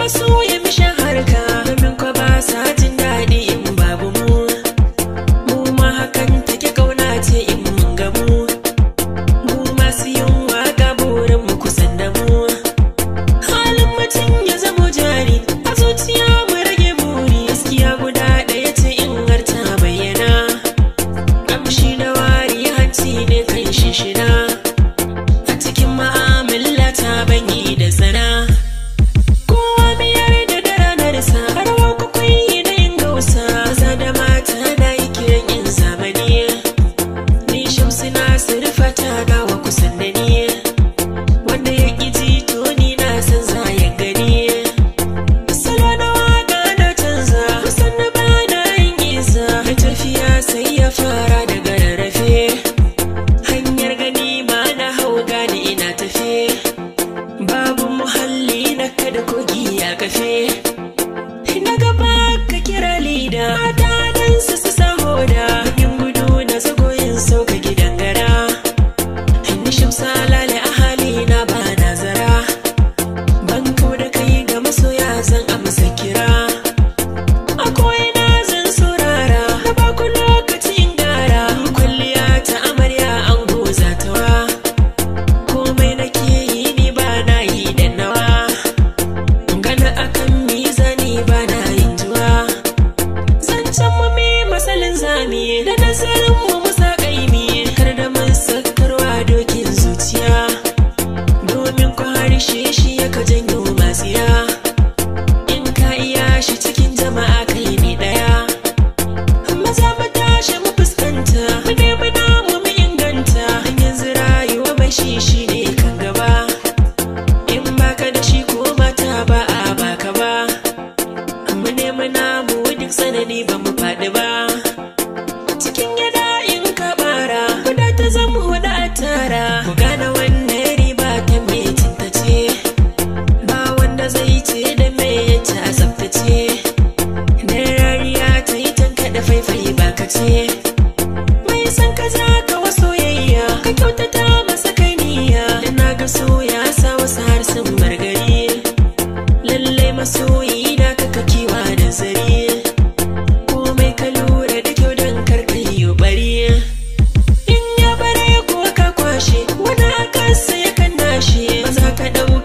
Masoya mishan harka, domin kwa ba sa jin daɗi in babu mu. Mu ma hakan take kauna ce in mun gamu. Mu masu yin waka burin mu kusan da mu. Halin mutum ya zamo jari, a zuciya mu rage buri. Gaskiya guda ɗaya ce in har ta bayyana. Kamshi da wari hanci ne kan shishina. A cikin ma'amala ta banyi da tsana. Kowa biyar da ranarsa, rawa kwakwai da yin gausa. Maza da mata na yi kiran yin zamani. Ni Shamsu Nasir fata nawa kusan da ni. Wanda ya ƙi ji to ni na san za ya gani. Salo na waka na canza, kusan na ba na yin isa. Mai tafiya sai ya fara daga rarrafe. Hanyar gani ma na hau gani ina tafe. Babu muhalli na kada kogi ya kafe. Na gaba ka kira lida, mata dan su su sa hoda. Yin gudu na zago yin sauka gidan gara. Ni Shamsu Alale a hali na ba nazara. Ban kau da kai ga masoya zan amsa kira. A ko'ina zan saurara, na ba ku lokacin gara. Kwalliya ta amarya an goza tawa. Komai nake yi ni ba na yi da nawa. Gana akan mizani ba na yin juwa. Zancen mu mi masalin zami, da nazarin mu musa kaimi. Kar da mun sakarwa dokin zuciya, domin ku harshe shi ya ka janyo matsiya. In ka iya shi cikin jama'a kai ne ɗaya. Maza mu tashi mu fuskanta, mu nemi namu mu inganta. Yanzu rayuwa mai shi shi ne kan gaba. In baka da shi ko mata ba a baka ba. Mu nemi namu duk tsanani ba mu faɗi ba. Cikin gida in ka bara, guda ta zama huɗu a tara. Ku gane wannan riba ta mai cinta ce. Ba wanda zai ce da mai ya ci a tsaftace. Dan rariya ta yi tankaɗe faifai ba ka ce. Mai san ka za ka wa soyayya, ka kyautata masa kai niyya. Da na ga soya sa wasu har sun bar gari. Lallai masoyi na kaka kiwa da zari. Komai ka lura da kyau don kar ka yi bari. In ya bare ko ka kwashe, wani akansa ya kan nashe. Ba za ka ɗau